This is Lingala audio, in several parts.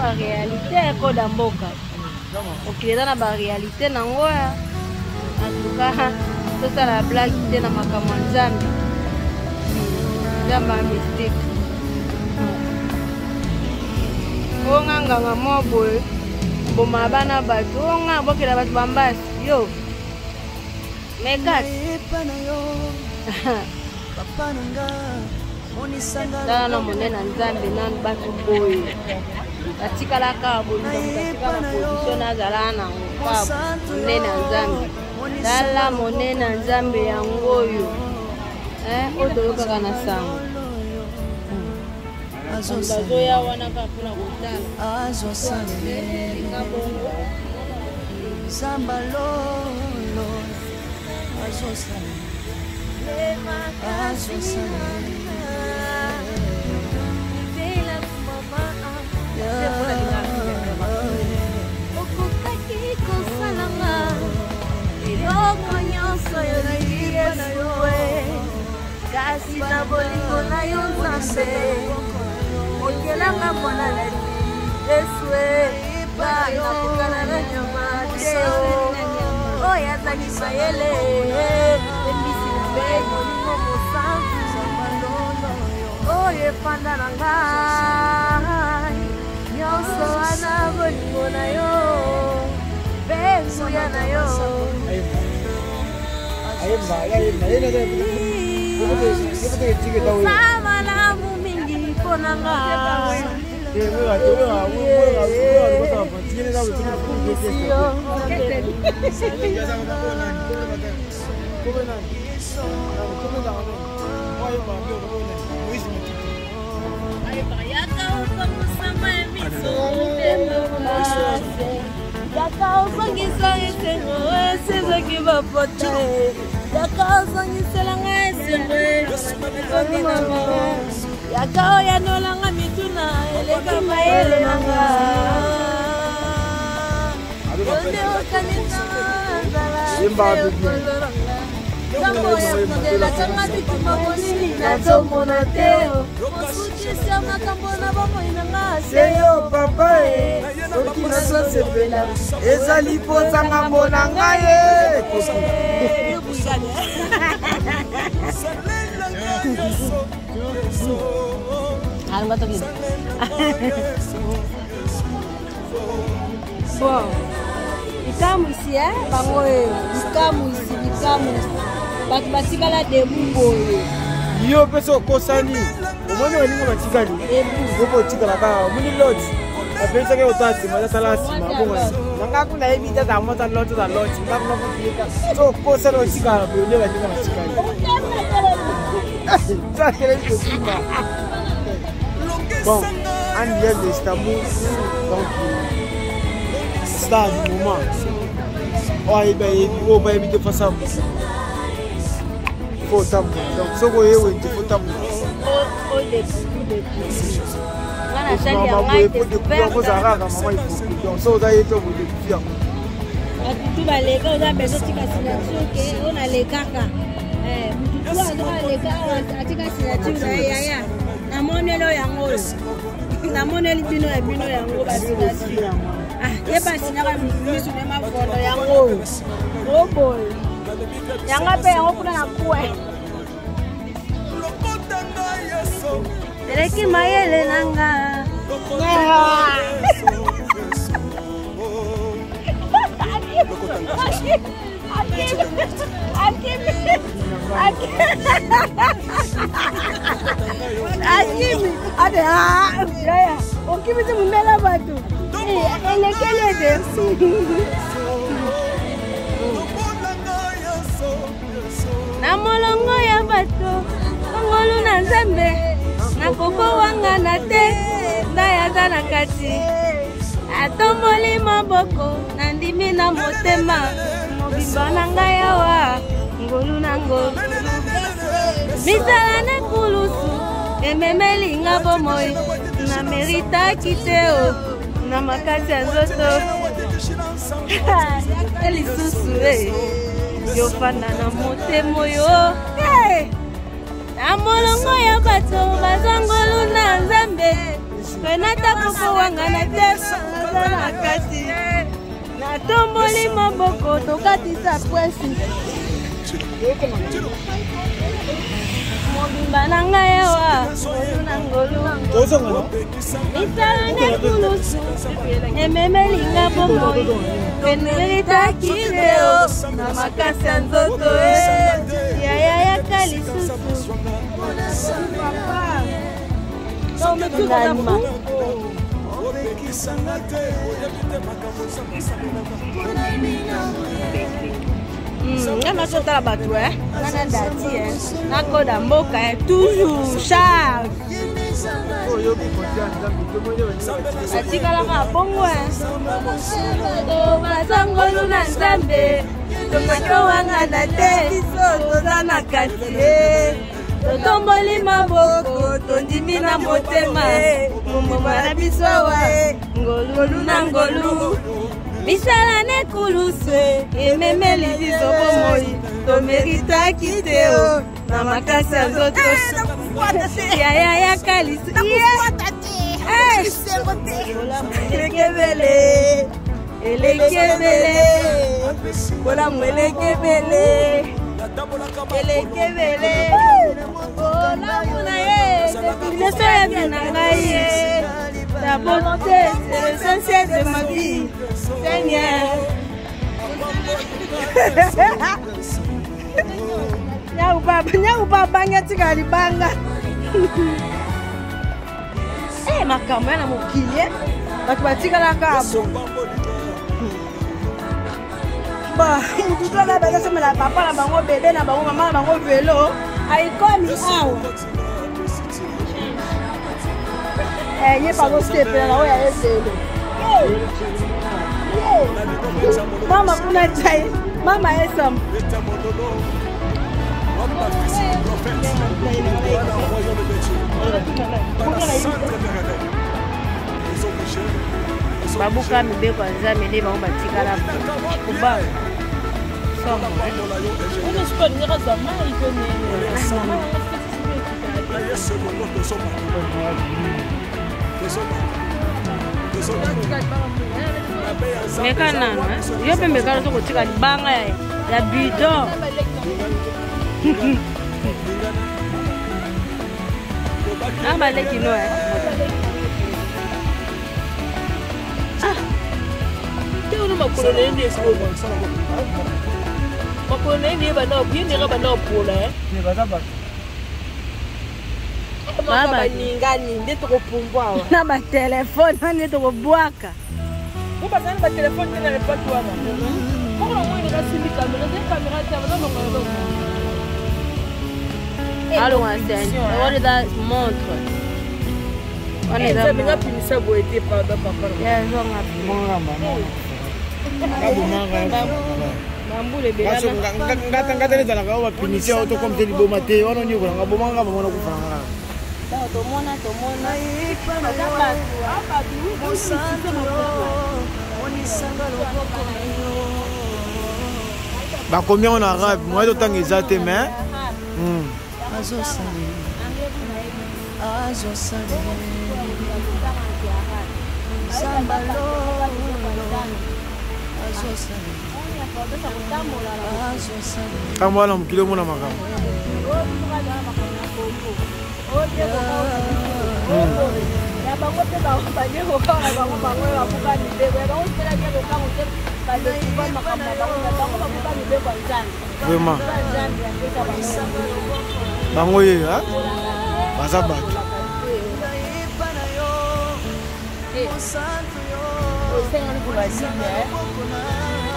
Baréalité ekoda mboka, mokili eza na baréalité nango. Ya antuka tosala blague te na makambo ya Nzambe. Nzambe ya mystique onga nganga mo boye boma bana bato, onga bokela bato bambasi yo mekasi. Tala na monene na Nzambe nanu, bato boye batikalaka bolingo, moto atika na position nazala nango kaka monene ya Nzambe. Tala monene ya Nzambe yango oyo oyo toyokaka na sango, bazoya wana kaka mpona kotala bongo. Zamba lolo azosala, azosala. Okokaki kosalanga eloko nyonso yo nayebi Yesu, kasi na bolingo na yo Nzambe okelanga mwana na Yesu. Nakokana na nyama te oyo azangi mayele, embisi mpe bolingo mosantu oyo efanda na ngai. Nyonso wana bolingo na yo mpe nguya na yo. Oza malamu mingi mpo na nga. Yaka opangusama ya miso, yaka ozongisa esengo esezaki bapota, yaka ozongiselanga esengo etondi na mawa, yaka oyanolanga mituna eleka mayele nanga. Yonde okanisanga nzala, ntango yakondelakanga bitumba monini nazomona te, osukisa makambo na bomoi na nga. Seyo papa e, soki nazosepela ezali mpoza ngambo na ngai e. Alonga tokende. Bon, likamwisi e bango oyo, likamwisi, likamwisi, bato batikala debu boye. Yo mpe so okosani, omoni baninga batikali, oko otikala kaka. Omoni lot apesaki ota nsima, asala nsima bongo nanga kuna yebi te, azala mota lot, oza lot nga kuna kotiyeka. So okosani, otikala boye nde baninga batikali atelemi kosima. Bon, Anne de Istanbul, donc star du moment oyo ayebi, ayebi oyo bayebi te, fasa fo otambola. Donc soki oye wenze, fo tambola kozala kaka mama ifoku. Donc soki oza ye te, okodécouvrir yango. Bato tu baleka, oza besoin tika signature ke oyo nalekaka, mutu tu aleka awa atika signature na ye. Yaya, namoneli oyo, yango oyo namoneli bino ya bino yango basignature ye basinyaka misu ne mafondo yango oyo oboye yango mpe yango kuna na kwe eleki mayele na nga. Akimi, akimi ade yaya, okimi ti mondela bato elekeli ete. Na molongo ya bato ngolu na Nzambe nakokowangana te, ngai aza na kati, atomboli maboko, nandimi na motema mobimba na ngai awa ngolu na ngolu. Misala na kulusu ememeli nga bomoi na meritaki te o na makasi ya nzoto lisusu e yofanda na motema oyo na molongo ya bato bazwa ngolu na Nzambe. Renata kokowangana te, aza na kati. Natomboli maboko, tokatisa pwesi. Mobimba na ngai awa, ngolu na ngolu. Misala na ekulusu ememeli nga bomoi, emelitaki leo na makasi ya nzoto e. Yaya yaka lisusu. Ngalima. Nga nazotala bato e nga na dati e nakoda mboka e toujours charge atikalaka bongo e baza ngolu na Nzambe, tomatowangana te, biso toza na kati e. Totomboli maboko, tondimi na motema, momoma na biso awa, ngolu na ngolu. Misala na ekulusu ememeli biso bomoi, tomeritaki te o na makasi ya nzoto. Yaya yaka lisu elekebele, elekebele, bolamu elekebele, elekebele, bolamu na ye definition ya vie na ngai ye. Ta bonté, c'est l'essentiel de ma vie, Seigneur. Nyaku bangi atikala libanga. Eh, makambo ya na mokili eh. Bato batikalaka bo mutu to na bazosomela papa na bango, bebe na bango, mama na bango velo aikomi awa. Eh, ye bazosepela na oyo ya ye velo. Mama kuna tai mama esam. Babuka mibeko ya Nzambe nde bango batikala kobanga somo. Meka nano yo mpe meka nazo kotika libanga ya bidon. Na baleki no eh. Ah. Te ono makolo na ye nde ekoma makolo na ye nde banda ye ndenge banda kopola. Baningani nde tokopumbwa awa na batelefone wana nde tokobwaka. Po bazali na batelefone te na lepoke wana. Moko na moi nekasimbi kamera te, kamera te, bazalonga eloko. Alonga sene wana eza montre wana eza. Nzambe pinisa boye te, pardon papa. Ezonga bambula ebelana. Ngata ezalaka oyo bapunition oyo tokomi te liboma te wana onyokolanga bomanga bamona kufa nanga. Tomona tomona eza bato. Bakomi yango na arabe, moye totanga eza te, mais azosale Nzambalo azosale azosale. Ntango wana mokili omona makambo. Ya bango mpe badekoka na bango, bango babuka mibeko ya bango mpe nadekoka te, badekuva makambo na bango, bango babuka mibeko ya Nzambe. Vraiment. Nzambe apesa bango. Bango ye baza bato. Osengani kobasile.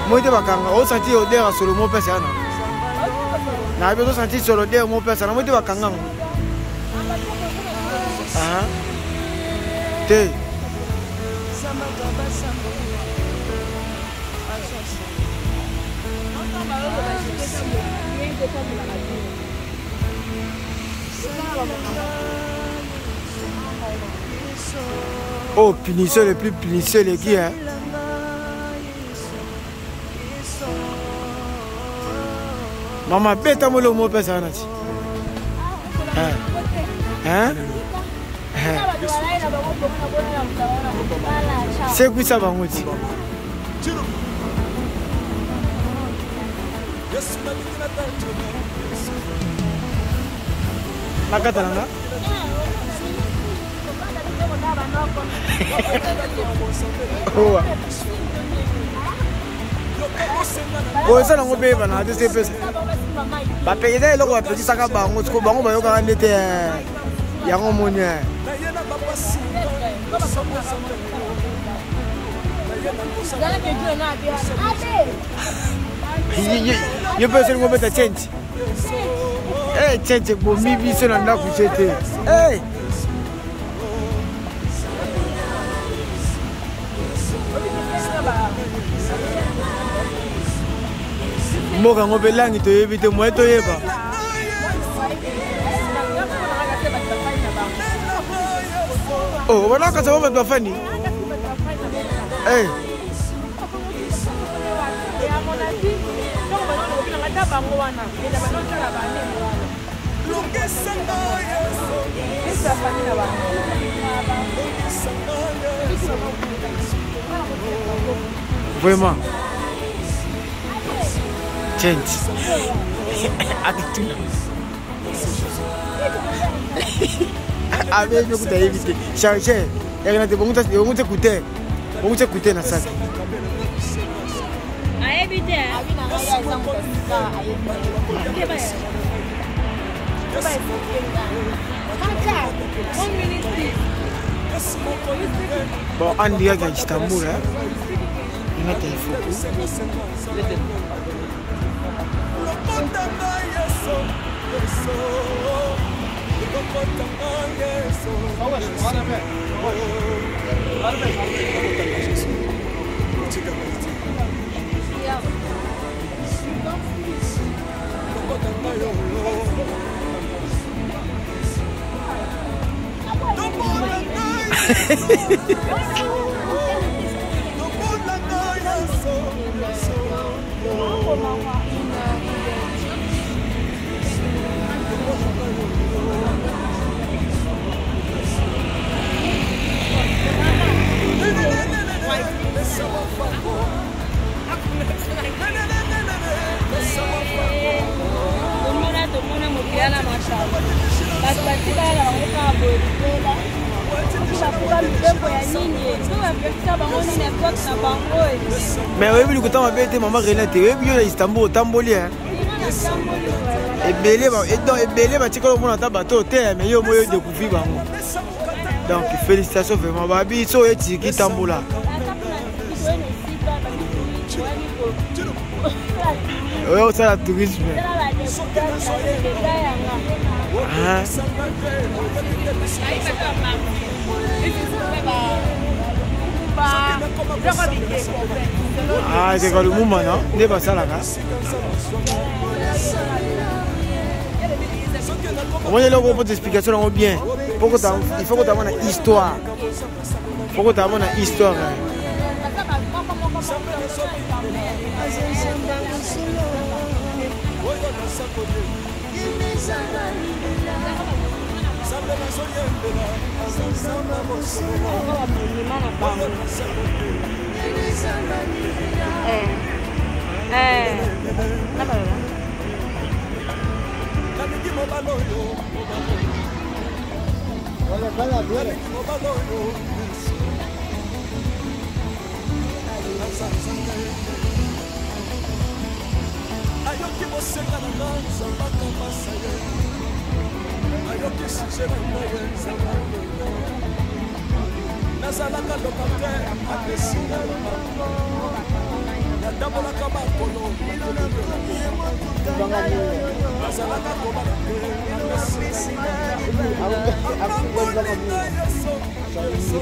Moi te bakanga osanti odeur ya solo mopesa yana nayebi ozosanti solo odeur mopesa na moi te bakanga ngo te. Oh, punition le plus punition eleki hein. Mama beta molo mopesa wana ti. Hein? Hein? Sekwisa bango ti. Nakata na nga. Owa. Oyo eza nango mpe ebana te sepesa. Bapekisa eloko bapekisaka bango siko bango bayokaka nde te eh. Yango omoni eh. Yo mpe osolingo obeta change eh, change ebomi biso na ndako se te eh. Mboka yango mpe langi toyebi te, moye toyeba. Oh, banakasa ba bato bafandi. Eh. Vraiment. Change. Akituna. Abebi kuta yebi te. Chargeur. Yaka na te bongo te écouteur. Bongo te écouteur na sac. Ayebi te. Bon, Andy yaka Istanbul, hein. Ingata ifuku. Tomona tomona mokili na makambo bato batikala bango kaka boye libela bakuka mibembo ya nini so bapekisa bango nini epoke na bango. Mais oyebi lokuta mabe te, mama Renate, oyebi yo na Istanbul otamboli ebele, donc ebele batikala omona ata bato te, mais yo moyo découvrir bango. Donc félicitations vraiment, babi so oye Turquie tambola oyo osala tourisme. Ah. Ah, ezeka lumumba no nde basalaka. Omoni eloko mpo explication yango bien, il faut kotanga na histoire, faut kotanga na histoire. Ayoki bosenga na nga, Nzambe akambasa ye. Ayoki sujet na ngai ye, Nzambe akoya. Nazalaka locataire, apesinga lopango. Natambolaka makolo, nazalaka kobala te, apesinga. Apamolinga Yesu, Yesu,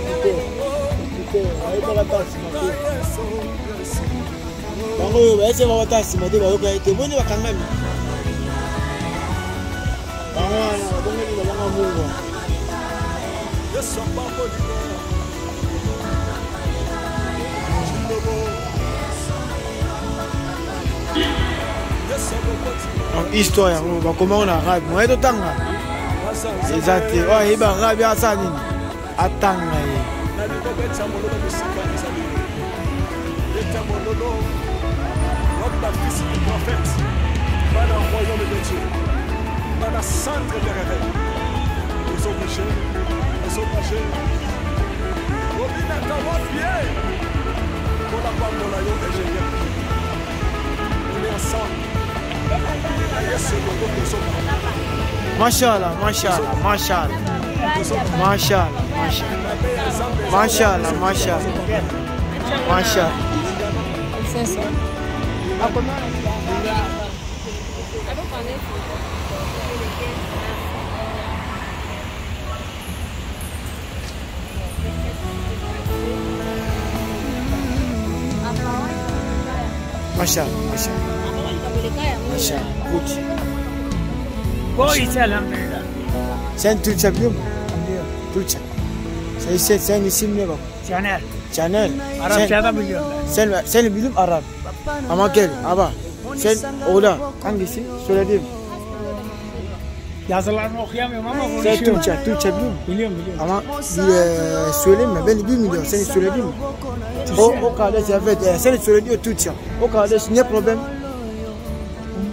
Yesu. Bango oyo bayesi bango ata nsima te, bayoka ye te. Boni bakangami bango wana, babongeli babanga mungwa. Yesu apambolinga. Yesu. Donc histoire yango bakomango na arabe, moye totanga eza te. Oyo ayebi arabe asala nini? Atanga ye. Nalingi obetisa mololo mosika ezali. Beta mololo. Wapi ba fils du prophète? Bana royaume de Dieu. Bana centre de réveil. Ozo bouger. Ozo bouger. Obinaka wapi ye? Mpona pambola yo ingénieur. On est ensemble. Na Yesu elongo tozokoma. Mashallah, mashallah, mashallah. Mashallah, mashallah. Mashallah, mashallah. Mashallah. Mashallah, mashallah. Mashallah. Good. Boy elhamdülillah. Sen Türkçe biliyor musun? Biliyorum. Türkçe. Sen, sen, sen isim ne bak? Caner. Caner. Arapça da biliyorum ben. Sen, sen biliyorum Arap. Ama gel ama sen oğlan hangisi? Söyledim. Yazılarını okuyamıyorum ama Sen konuşuyorum. Türkçe, Türkçe biliyor musun? Biliyorum biliyorum. Ama bir, e, söyleyeyim mi? Ben bilmiyorum. Seni söyledim mi? O, o kardeş evet, e, seni söylüyor Türkçe. O kardeş ne problem?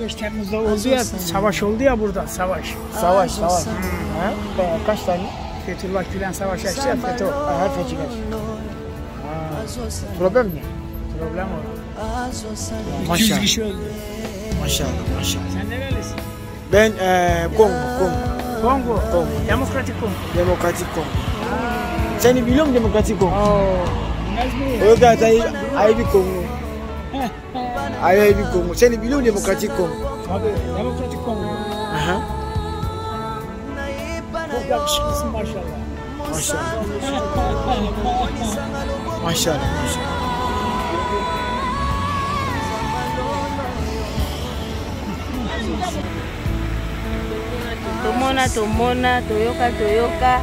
15 Temmuz'da oldu ya, savaş oldu ya burada, savaş. Savaş, savaş. Ha? E, kaç tane? Fethullah Gülen savaş açtı ya, FETÖ. Ha, FETÖ. Problem ne? Problem oldu. 200 Maşallah. kişi öldü. Maşallah, maşallah. Sen nerelisin? Ben e, Kongo, Kongo. Kongo. Kongo. Demokratik Kongo. Demokratik Kongo. Seni biliyor musun Demokratik Kongo? Oo. Bilmez miyim? Oyo kaka ayebi Kongo. Ayebi Kongo. Seni biliyor musun Demokratik Kongo? Tabii, Demokratik Kongo. Aha. Çok yakışıklısın maşallah. Maşallah. Maşallah, maşallah. Tomona tomona toyoka toyoka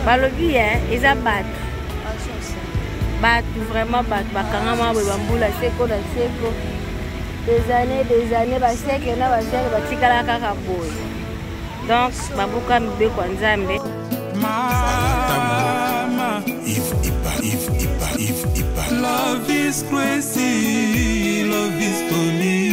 balobi eh, eza bato bato vraiment bato bakangama boye bambula seko na seko des années des années basiècle na basiècle batikala kaka boye donc babuka mibeko ya nzambe. Mama, Yves Iba, Yves Iba, Yves Iba. Love is crazy, love is funny.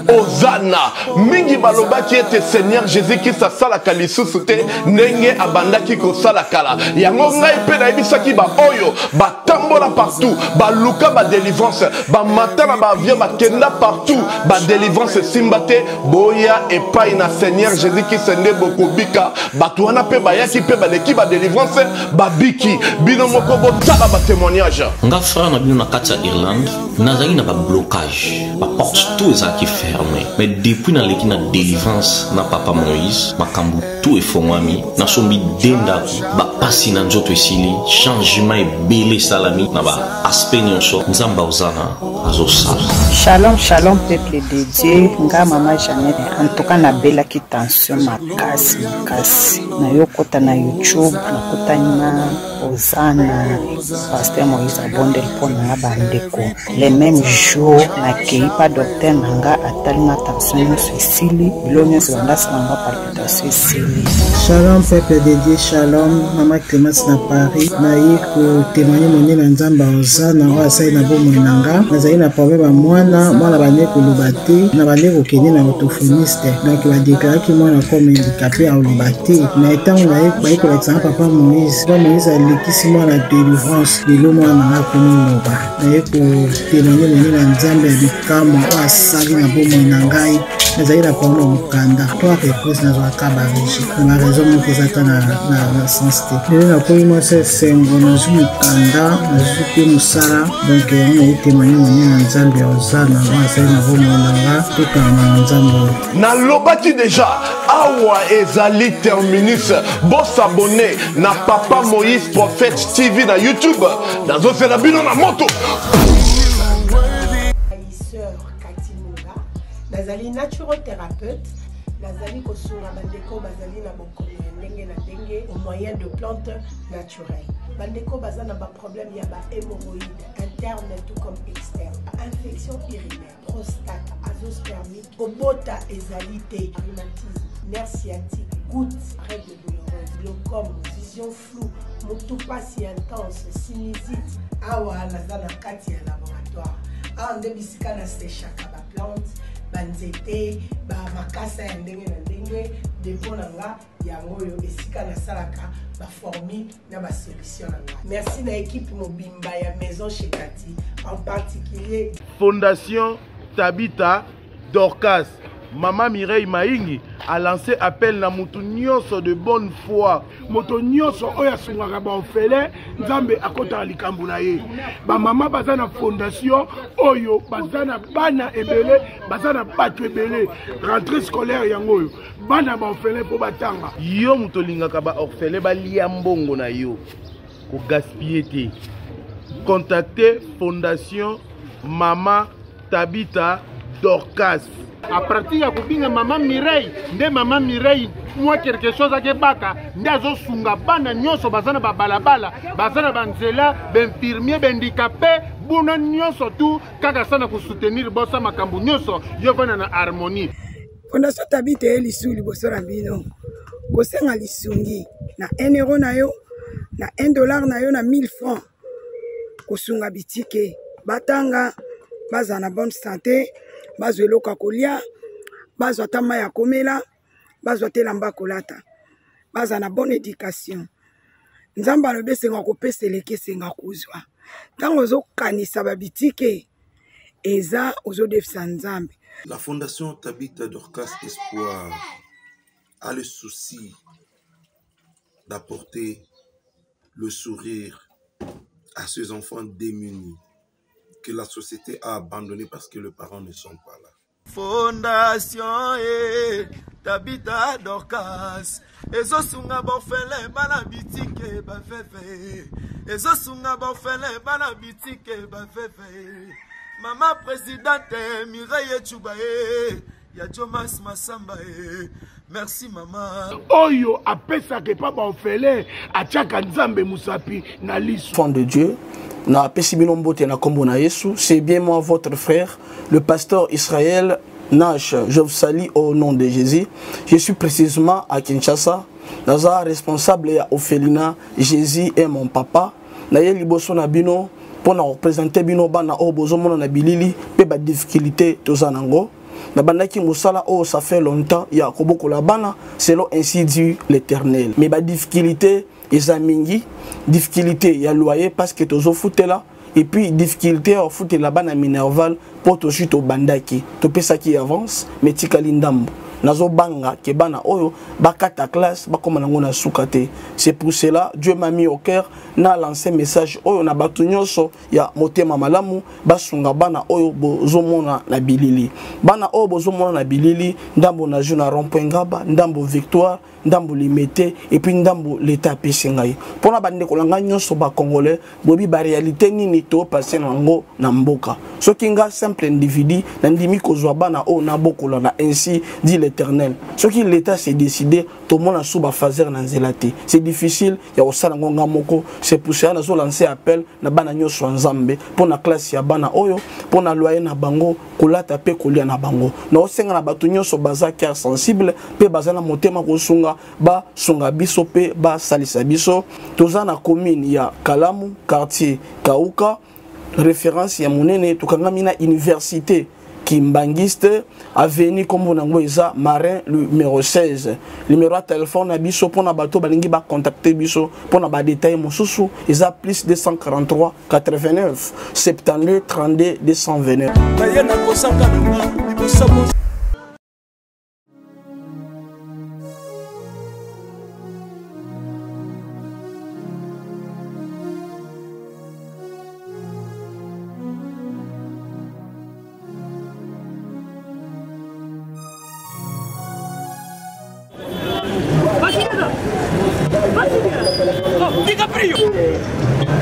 Ozana mingi balobaki ete Seigneur Jésus Christ asalaka lisusu te ndenge abandaki kosala kala. Yango ngai mpe nayebisaki baoyo batambola partout, baluka badelivrance, bamata na baavion, bakenda partout, badelivrance esimba te. Boya epai na Seigneur Jésus Christ nde bokobika. Bato wana mpe bayaki mpe baleki badelivrance, babiki. Bino moko botala batémoignage. Nga frère na bino na kati ya Irlande, nazalaki na bablocage, baporte tout ezalaki fermé, mais depuis naleki na délivrance na papa Moïse, makambo tout efongwami. Nasombi de ndako, bapasi na nzoto esili, changement ebele esalami na baaspect nyonso. Nzambe ozana azosala. Shalom, shalom, peuple de Dieu. Nga mama Jeannette. En tout cas, nabelaki tension makasi makasi. Nayokota na YouTube, nakutani na Ozana, Pasteur Moïse abondeli mpo na nga bandeko. Le même jour, nakei pa docteur na nga atali nga tension nyonso esili, biloko nyonso bandasala nga palpitation esili. Shalom peuple de Dieu, shalom Mama Clémence na Paris. Naye kotémoigne monene na Nzambe Ozana oyo asali na bomoi na nga. Nazali na problème ya mwana, mwana bande koloba te, na bande kokende na orthophoniste. Donc badeklaraki mwana comme handicapé aloba te. Mais ntango naye baye kolakisa nga papa Moïse, papa Moïse alekisi mwana délivrance, lelo mwana na nga akomi loba. Naye kotémoigne monene na Nzambe ya bikamwa oyo asali na bomoi na ngai. Nazali na problème ya mokanda, trois reprises nazwaka barejet na baraison moko eza ata na, na, na sens te. Lelo nakomi mwasi esengo, nazwi mokanda, nazwi mpe mosala. Donc yango naye témoigne monene na Nzambe ya Ozana oyo asali na bomoi na nga. Tokanga na Nzambe oyo. Nalobaki deja awa ezali terminus. Bosabone na Papa Moïse Prophète TV na YouTube. Nazozela bino na moto. Sœur Cathy Munga, nazali naturothérapeute, nazali kosunga bandeko bazali na bokono ya ndenge na ndenge au moyen de plantes naturelles. Bandeko baza na baproblème ya bahémorroïde interne tout comme externe, infection urinaire, prostate, azoospermique, kobota ezali te, rhumatisme, nerf sciatique, Goutte, règle douloureuse, glaucome, vision floue, mutu pasi intense, sinusite. Awa naza na kati ya laboratoire. Awa nde bisika na sechaka ba plante, ba nzete, ba makasa ya ndenge na ndenge. Depot na nga yango oyo esika nasalaka ba formule na ba solution na nga. Merci na equipe mobimba ya Maison chez Cathy, en particulier Fondation Tabitha Dorcas. Mama Mireille Maingi a lancé appel na mutu nyonso de bonne foi. Moto nyonso oyo asungaka ba orphelin, Nzambe akotaka likambo na ye. Ba mama baza na fondation oyo baza na bana ebele, baza na bato ebele. Rentrée scolaire yango oyo bana ba orphelin mpo batanga. Yo moto olingaka ba orphelin balia mbongo na yo, ko gaspiller te. Contactez Fondation Mama Tabitha Dorcas. A partir ya kobinga mama Mireille nde mama Mireille mwa quelque chose akebaka nde azosunga bana nyonso baza na babalabala baza na banzela bainfirmier bahandikape buna nyonso tu kaka sana kosoutenir bosa makambo nyonso yo vanda na harmonie. Fondation Tabitha eye lisusu liboso na bino kosenga lisungi na 1 euro na yo na 1 dollar na yo na 1000 francs kosunga bitike batanga bazala na bonne santé bazwa eloko ya kolia bazwa ata mai ya komela bazwa te elamba kolata bazala na bonne éducation nzambe alobi esenga kopesa eleki esenga kozwa ntango ozokanisa babitike eza ozodefisa nzambe. La fondation Tabitha Dorcas Espoir a le souci d'apporter le sourire à ces enfants démunis que la société a abandonnés parce que les parents ne sont pas là. Fondation e Tabitha Dorcas ezosunga baorphelin bana bitike baveve ezosunga baorphelin bana bitike baveve mama presidente Mireille Tshuba e ya Jomas Masamba e merci mama. Oyo apesaka epa ba orphelin atiaka Nzambe musapi na liso. Enfant de Dieu, na pesi bino mbote na kombo na Yesu, c'est bien moi votre frère, le pasteur Israël Nash. Je vous salue au nom de Jésus. Je suis précisément à Kinshasa. Naza responsable ya orphelinat Jésus est mon papa. Na ye liboso na bino pour na représenter bino bana oyo bozomona na bilili pe ba difficulté toza nango. Nabandaki mosala oyo ça fait longtemps ya kobokola bana selon ainsi dit l'Éternel. Mais ba difficulté eza mingi, difficulté ya loyer parce que tozofutela, et puis difficulté ya kofutela bana minerval po tozwi tobandaki topesaki avance mais tikali ndambo. Nazobanga ke bana oyo bakata classe bakoma nango na suka te. C'est pour cela Dieu m'a mis au cœur na lancer message oyo na bato nyonso ya motema malamu basunga bana oyo bozomona na bilili. Bana oyo bozomona na bilili, ndambo na jeu na rond-point Ngaba, ndambo Victoire, ndambo Limete, et puis ndambo l'État apesi ngai. Mpona bandeko na ngai nyonso ba Congolais, boyebi ba réalité nini to passer na yango na mboka. Soki nga simple individu nandimi kozwa bana oyo nabokola na ainsi dit l'Éternel. Soki l'État s'est décidé, tomona sous ba phaser na nzela te. C'est difficile ya kosala ngo nga moko. C'est pour cela nazo lancer appel na bana nyonso ya Nzambe mpona classe ya bana oyo, mpona loyer na bango, kolata pe kolia na bango. Naosenga na bato nyonso baza cœur sensible pe baza na motema kosunga, basunga biso pe basalisa biso. Toza na commune ya Kalamu, quartier Kauka, référence ya monene, tokangami na université Kimbanguiste, avenue kombo nango eza Marin numéro 16. Numéro ya téléphone na biso pona bato balingi ba contacter biso pona ba détails mosusu eza plus 243 89 72 32 229. Naye na kosaka nanga liboso. DiCaprio!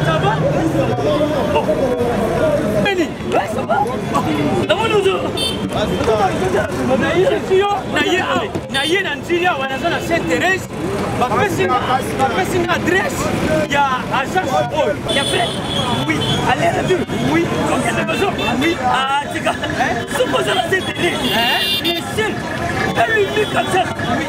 Ça va? Oh. Benny, ouais, ça va? Naye na nzili awa naza na Sainte Thérèse, bapesi nga adresse ya agence oyo ya frais. Oui, allez retour. Oui, kokende maison. Oui, atika. Soki oza na Sainte Thérèse, le seul et l'unique agence. Oui.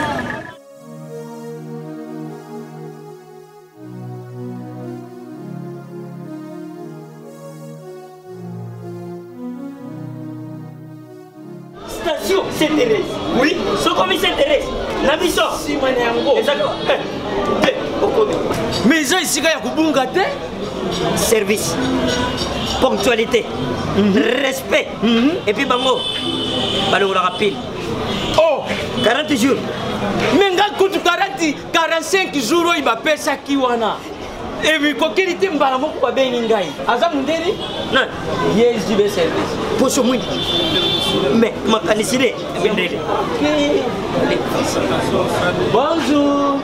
Fondation Saint Thérèse. Oui, sokomi Saint Thérèse. Na biso. Sima na yango. Ezali te okomi. Mais eza esika ya kobunga te. Service, ponctualité, respect. Et puis bango balongolaka pile. Oh, 40 jours. Mais nga kutu 40 45 jours oyo bapesaki wana emikokeli te mbala moko babengi ngai aza mondeli nani ye JB service poso mwindi mais makanisi nde mindele. Bonjour.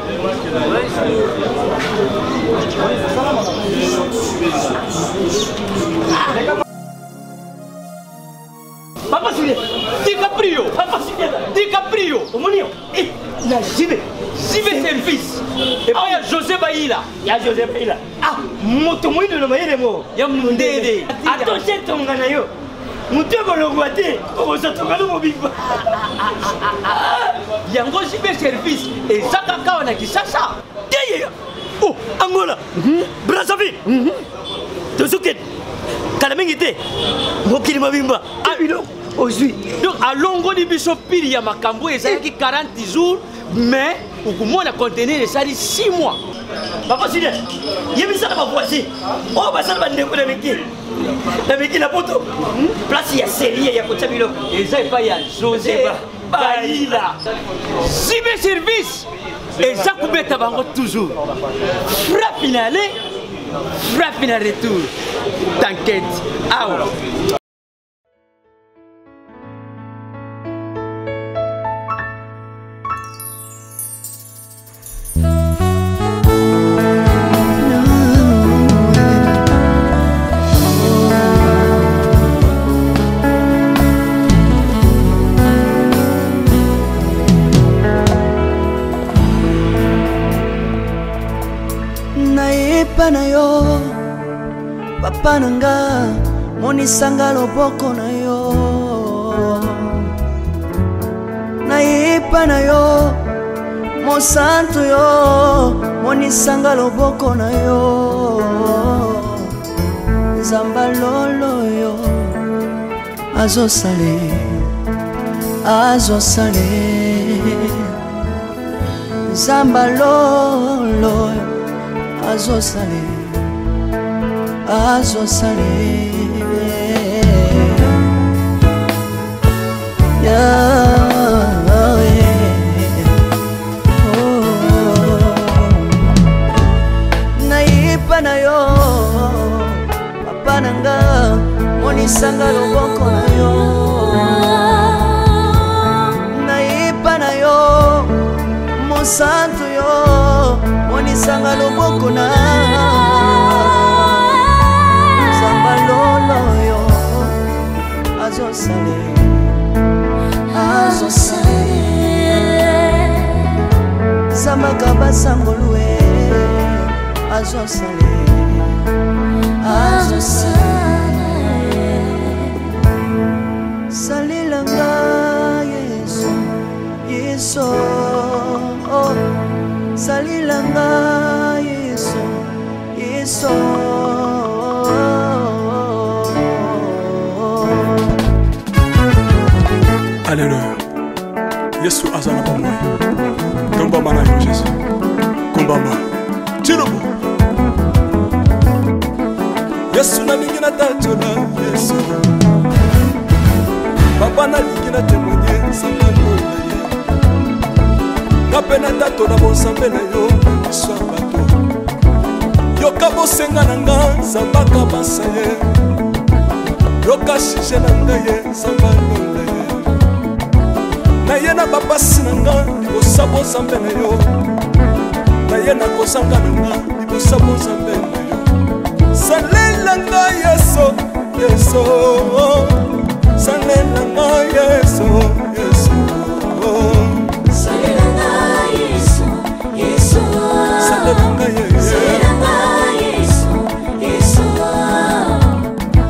Papa Julien, DiCaprio, Papa Julien, DiCaprio, omoni yo eh, na JB, JB service epai ya José Bayila, ya José Bayila, ah moto moyindo na mayele mo ya mondele, atoshe tonga na yo moto ekolongwa te okozwa tonga no mobimba. Yango JB service eza kaka awa na Kinshasa te ye oh Angola, Brazzaville, tozokende kala mingi te mokili mobimba biloko ozwi. Donc alongoli biso pili ya makambo ezalaki 40 jours, mais okomona conteneur esali 6 mois. Papa Julien, yebisaka bavoisin oyo basala bandeko na mikili na mikili na poto, place ya serie ya kotia biloko eza epai ya José Bayila. JB service eza kobeta bango toujours frappe na aller, frappe na retour. T'inquiète, awa Nayepa na yo papa na nga, monisanga loboko na yo. Nayepa na yo mosantu yo, monisanga loboko na yo. Nzamba lolo yo azosale, azosale. Nzamba lolo azosale, azosale. Nayepa na yo papa na nga, monisanga loboko na yo. Nayepa na yo mosantu yo, monisanga loboko na nzamba lolo yo azosale, azosale. Zambaka basangolue azosale, azosale. Salelanga Yesu, Yesu, oh. Salelanga Yesu, Yesu. Alléluia. Yesu aza na bomoi. Tombama na yo Jésus. Kombama. Tilobo. Yesu nalingi natatola Yesu. Papa nalingi na témoigner nzambe na ye. Nga mpe natatola bonzambe na yo na miso ya bato. Yoka bosenga na nga nzambe akabasa ye. Yoka sujet na ngai ye nzambe alonda ye. Naye na bapasi na nga libosa bonzambe na yo. Naye na kozanga na nga libosa bonzambe na yo. Salela nga Yesu, Yesu. Salela nga Yesu, Yesu. Salela nga Yesu, Yesu. Salela nga Yesu. Salela nga Yesu, Yesu.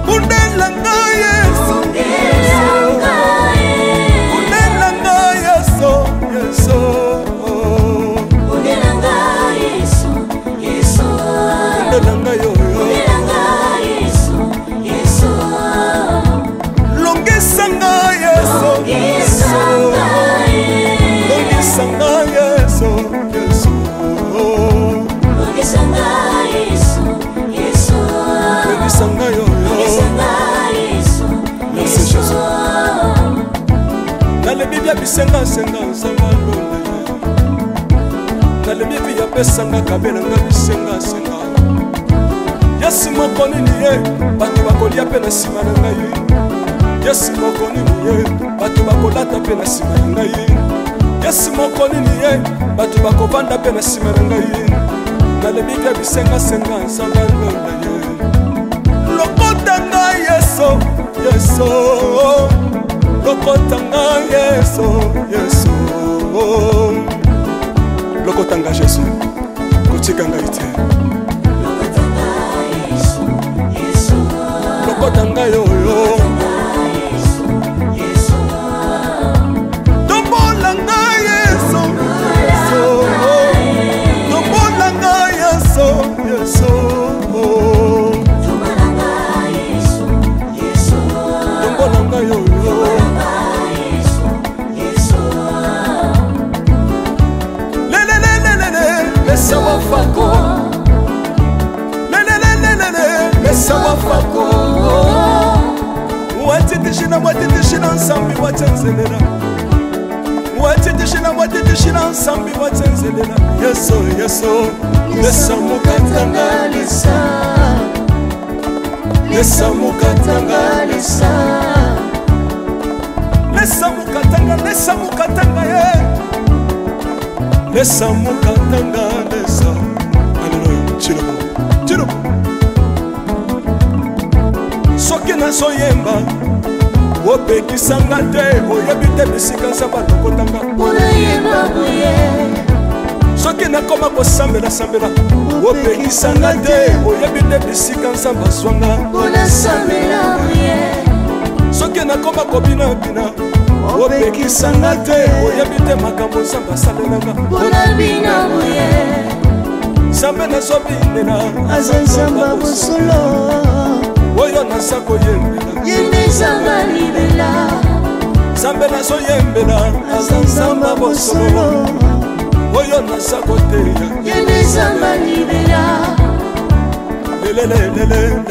Bundela nga Yesu. Bundela nga Yesu. Bundela nga Yesu, Yesu. Bundela nga Yesu, Yesu. Bundela nga yo, yo. Bundela nga Yesu, Yesu. Longisa nga Yesu. Longisa senga nzambe alonda ye. Nalembi vi apesanga kabelanga bisengasenga. Yesu moko nini ye bato bakolia mpe na nsima na ngai. Yesu moko nini ye bato bakolata mpe na nsima na ngai. Yesu moko nini ye bato bakovanda mpe na nsima na ngai. Nalembi mpe bisengasenga nzambe alonda ye. Lokota ngai Yesu, Yesu, lokota ngai Yesu, Yesu, lokota ngai Yesu, kotika ngai te. Lokota ngai oyo, tombola ngai Yesu, Yesu, tombola ngai Yesu, Yesu, tombola ngai oyo. Lelelelelele, lesa wafako. Lelelelelele, lesa wafako. Watitishina, watitishina nsambi watenzelela. Watitishina, watitishina nsambi watenzelela. Yesu, Yesu, lesa mukatanga lesa. Lesa mukatanga lesa. Lesa mukatanga, lesa mukatanga ye. Lesa mukatanga lesa. Alléluia. Tshilombo, Tshilombo. Soki nazoyemba opekisanga te, oyebi te bisika nzambe alokotanga. Soki nakoma kosambela-sambela opekisanga te, oyebi te bisika nzambe azwanga. Soki nakoma kobinabina opekisanga te, oyebi te makambo nzambe asalelanga. Nzambe nazobinela aza nzambe ya bosolo, oyo naza koyembela ye nde nzambe alibela. Nzambe nazoyembela aza nzambe ya bosolo, oyo naza koteya ye nde nzambe alibela. Lelelelelele,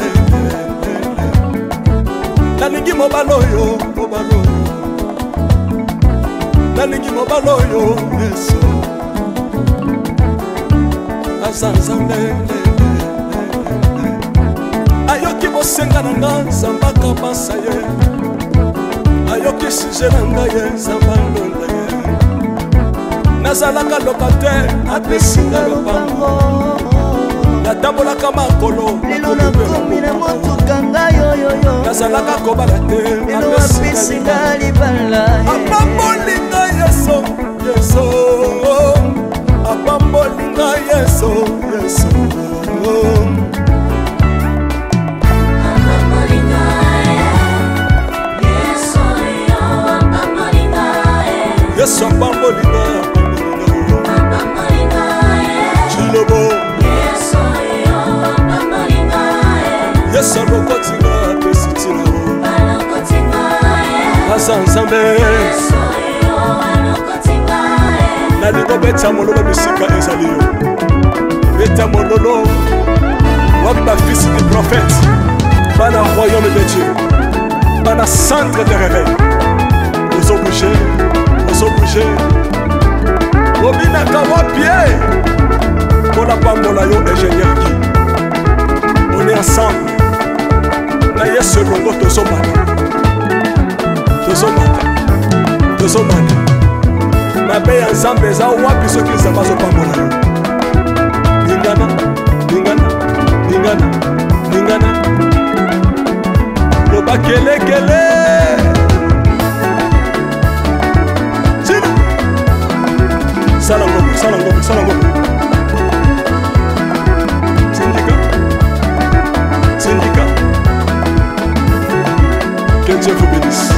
nalingi mobali oyo, mobali oyo, nalingi mobali oyo. Yesu aza nzambe, ayoki bosenga na nga, nzambe akabasa ye, ayoki sujet na ngai ye, nzambe alonda ye. Nazalaka locataire, apesi nga lopango. Natambolaka makolo, lelo nakomi na motuka ngai oyoyo. Nazalaka kobala te, lelo apesi nga libala. Apamboli ngai Yesu, Yesu, apamboli ngai Yesu, Yesu. Yesu apamboli ngai, apamboli ngai. Chilobo, Yesu alokoti ngai, apesi ntina. Aza nzambe. Nalingi obeta mololo bisika ezali yo, beta mololo. Wapi bafils du prophète, bana royaume de Dieu, bana centre de réveil? Ozobouge, ozobouge, obinaka wapi ye? Mpona pambola yo, ingénieur Guy. On est ensemble na Yesu elongo, tozomata, tozomata, tozomata. Mabe ya nzambe eza wapi soki nzambe azopambola yo? Ningana, ningana, ningana, ningana, loba kelekele. Tina sala ngombe, sala ngombe, sala ngombe. Tindika, tindika. Que Dieu vous bénisse.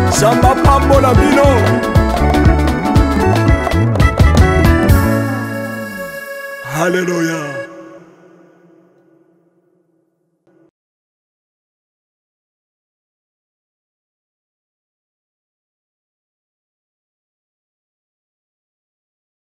Nzambe apambola bino.